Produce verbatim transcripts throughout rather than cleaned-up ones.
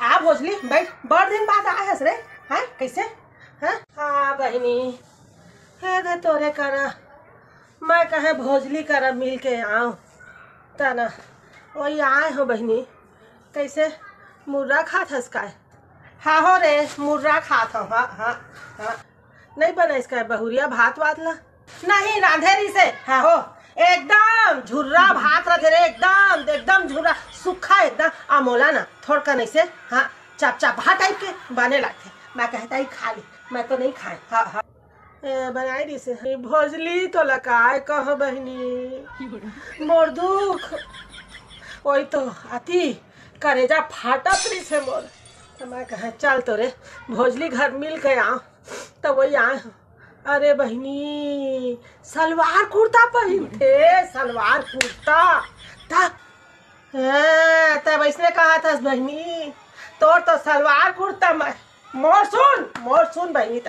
आ भोजली, बैठ, बड़ दिन बाद आए हस रे। हैं, कैसे? हैं? हाँ बहिनी, हे दे तोरे करा, मैं कहे भोजली करा मिल के आऊँ। तना, वही आए हो बहिनी। कैसे, मुर्रा खात हस काय? हाँ हो रे, मुर्रा खात हो। हाँ, हाँ, हाँ। नहीं बनाइस काय बहुरिया भात वात ला? नहीं रांधे रहिसे। हाँ हो, एकदम झुर्रा भात रथे रे, एकदम, एकदम झुर्रा, सुक्खा एकदम। आ मोला ना थोड़का नहीं से, हाँ, चपचपहा टाइप के बने लागथे। मैं कहता ही खा ली, मैं तो नहीं खाए। हाँ, हाँ। ए, बनाई रहिसे। ए, भोजली तो लकाय कह बहिनी, मोर दुख। वही तो अति करेजा फाटत रहिसे मोर। त मैं कहे, चल तो रे, भोजली घर मिल के आ। त वही आए। अरे बहिनी, सलवार कुर्ता पहिनथे, सलवार कुर्ता। त, ए, तब ऐसने कहत हस बहिनी, तोर तो सलवार कुर्ता म-, मोर सुन, मोर सुन बहिनी, त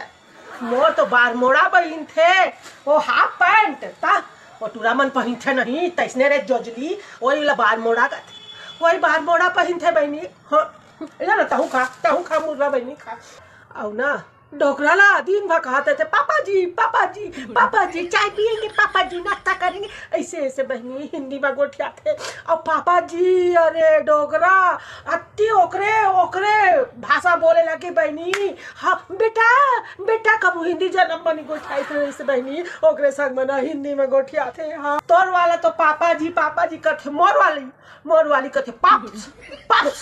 मोर तो बारमोड़ा पहिनथे, वो हाफ पैंट, त वो टूरा मन पहिनथे नहीं, तैसने रे जोजली, वही ला बारमोड़ा कथे, वही बारमोड़ा पहिनथे बहिनी। हाँ, ए ना, तहूँ खा, तहूँ खा मुर्रा बहिनी खा। अउ ना, डोकरा ला दिन भर कहत रहिथे, "पापा जी, पापा जी, पापा जी, चाय पिएंगे पापा जी, नाश्ता करेंगे।" ऐसे, ऐसे बहिनी हिंदी में गोठियाथे। अउ पापा जी, अरे डोकरा, अति ओकरे, ओकरे भाषा बोले लगे बहिनी। हाँ, बेटा, बेटा, कभू हिंदी जनम म नइ गोठियाइस हे, ऐसे बहिनी, ओकरे संग मन हिंदी में गोठियाथे। हाँ, तोर वाला तो पापा जी, पापा जी करथे, मोर वाली, मोर वाली कथे, "Puffs, puffs,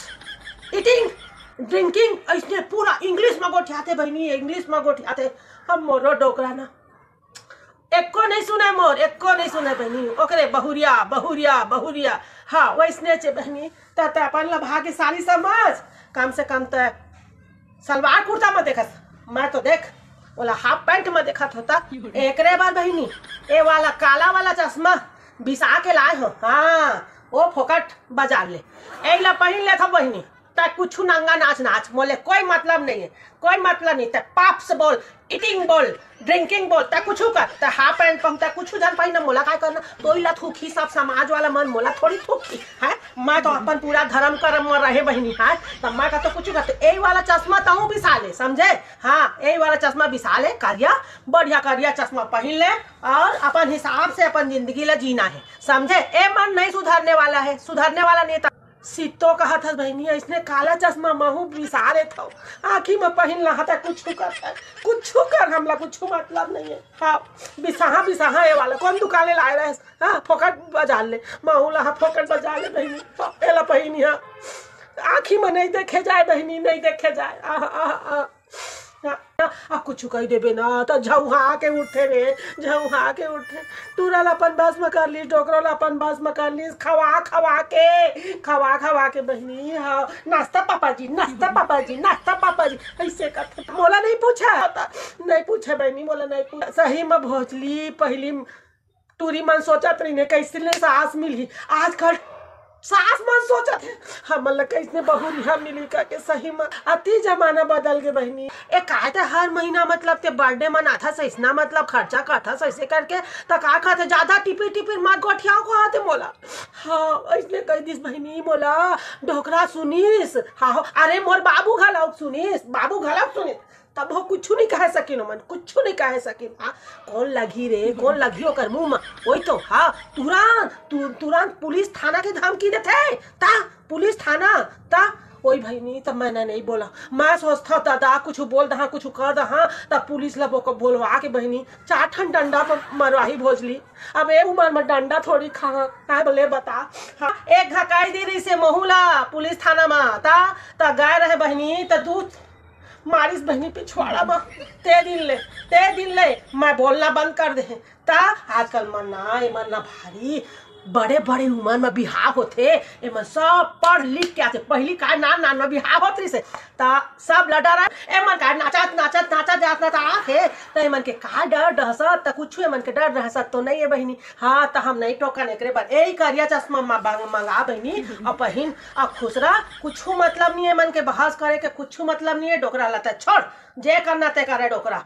eating, drinking", ऐसने पूरा English म गोठियाथे बहिनी, English म गोठियाथे। हम मोरो डोकरा ना, एको नहीं सुने मोर, एको नहीं सुने बहिनी, ओकरे बहुरिया, बहुरिया, बहुरिया। हाँ, वैसने चे बहिनी, त, त अपन ला भाग्यशाली समझ, कम से कम त सलवार कुर्ता म देखस, मैं तो देख, ओला हाफ पैंट म देखत होता। एकरे बर बहिनी, ए वाला काला वाला चश्मा बिसा के लाए हो। हाँ, वो फोकट बाजार ले, एला पहिन लेथव बहिनी। त कुछु नंगा नाच नाच, मोले कोई मतलब नहीं है, कोई मतलब नहीं। त पाप्स बोल, ईटिंग बोल, ड्रिंकिंग बोल, त कुछु कर, त हाफ पैंट पहन, त कुछु झन पहिन, मोला काय करना? तोई ला थूकी सब समाज वाला मन, मोला थोड़ी थूकी है। मैं तो अपन पूरा धर्म कर्म म रहे बहिनी है, त मैं का तो कुछु करते। यही वाला चश्मा तहूँ बिसा ले, समझे? हाँ, यही वाला चश्मा बिसा ले, करिया, बढ़िया करिया चश्मा पहिन ले, और अपन हिसाब से अपन जिंदगी ला जीना है, समझे? ए मन नहीं सुधरने वाला है, सुधरने वाला नहीं था। सित्तो कहत हस बहिनी, ऐसने काला चश्मा महू बिसा लेथव, आँखी म पहिन लहा त कुछु कर, कुछु कर, हमला कुछु मतलब नहीं है। हाँ, बिसाहा, बिसाहा ए वाला कौन दुकान ले लाए रहेस? हाँ, फोकट बाजार ले, महू लहा फोकट बाजार ले बहिनी। हाँ, एला पहिनी हा, आँखी म नहीं देखे जाए बहिनी, नहीं देखे जाए। आह, आह, आह। आ, आ, कुछु कहि देबे ना, त झौहा के उठथे रे, झौहा के उठथे। टूरा ला अपन बस म कर लीस, डोकरा ला अपन बस म कर लीस, खवा, खवा के, खवा, खवा के बहिनी, हाँ, "नाश्ता पापा जी, नाश्ता पापा जी, नाश्ता पापा जी", ऐसे करथे। मोला नहीं पूछे, त नहीं पूछे बहिनी, मोला नहीं पूछे। सही म भोजली, पहिली टूरी मन सोचत रहिन हे, कैसने सास मिलही। आजकल सास मन सोचत हे, हमन ला कैसने बहुरिया मिलही करके। सही म अति जमाना बदल गे बहिनी। ए, काय ते हर महीना मतलब ते birthday मनाथस, अइसना मतलब खर्चा करथस, अइसे करके त का कहथे, ज्यादा टिपिर टिपिर मत गोठियाव कहथे मोला। हाँ, अइसने कहि दिस बहिनी मोला, डोकरा सुनिस। हाँ हो, अरे मोर बाबू घलौक सुनिस, बाबू घलौक सुनिस। तब हो कुछु नहीं कहे सकिन ओमन, कुछु नहीं कहे सकिन। हाँ, कौन लगही रे, कौन लगही ओकर मुंह म? वही तो, हाँ, तुरंत, तु-, तुरंत पुलिस थाना के धमकी देथे, ता पुलिस थाना, ता ओही बहिनी, त मैं ना नहीं बोला। मैं सोचथव, दादा, कुछु बोल दहा, कुछु कर दहा, त पुलिस ला बोक-, बोलवा के बहिनी, चार ठन डंडा म मरवाही भोजली। अब ए उमर म डंडा थोड़ी खाहा, काहे बोले बता। हाँ, एक घकाई दे रहिसे महू ला पुलिस थाना म, ता, त गए रहे बहिनी, त दू मारिस बहिनी पिछवाड़ा म, ते दिन ले, ते दिन ले मैं बोलना बंद कर दे। त आजकल मन ना, एमन ना भारी बड़े-बड़े उमर म बिहाव होथे, एमन सब पढ़ लिख के आथे। पहिली का नान-नान म बिहाव होत रहिसे, त सब ल डर, एमन का नाचत, नाचत, नाचत जात, नाचत आथे, त एमन के का डर डहसत, त कुछु एमन के डर डहसत तो नहीं है बहिनी। हाँ, त हम नहीं टोकन एकरे बर। एही करिया चश्मा म-, मंग-, मंगा बहिनी, अउ पहिन, अउ खुश रह, कुछु मतलब नहीं है एमन के बहस करे के, कुछु मतलब नहीं है, डोकरा ला त छोड़, जे करना ते करे डोकरा।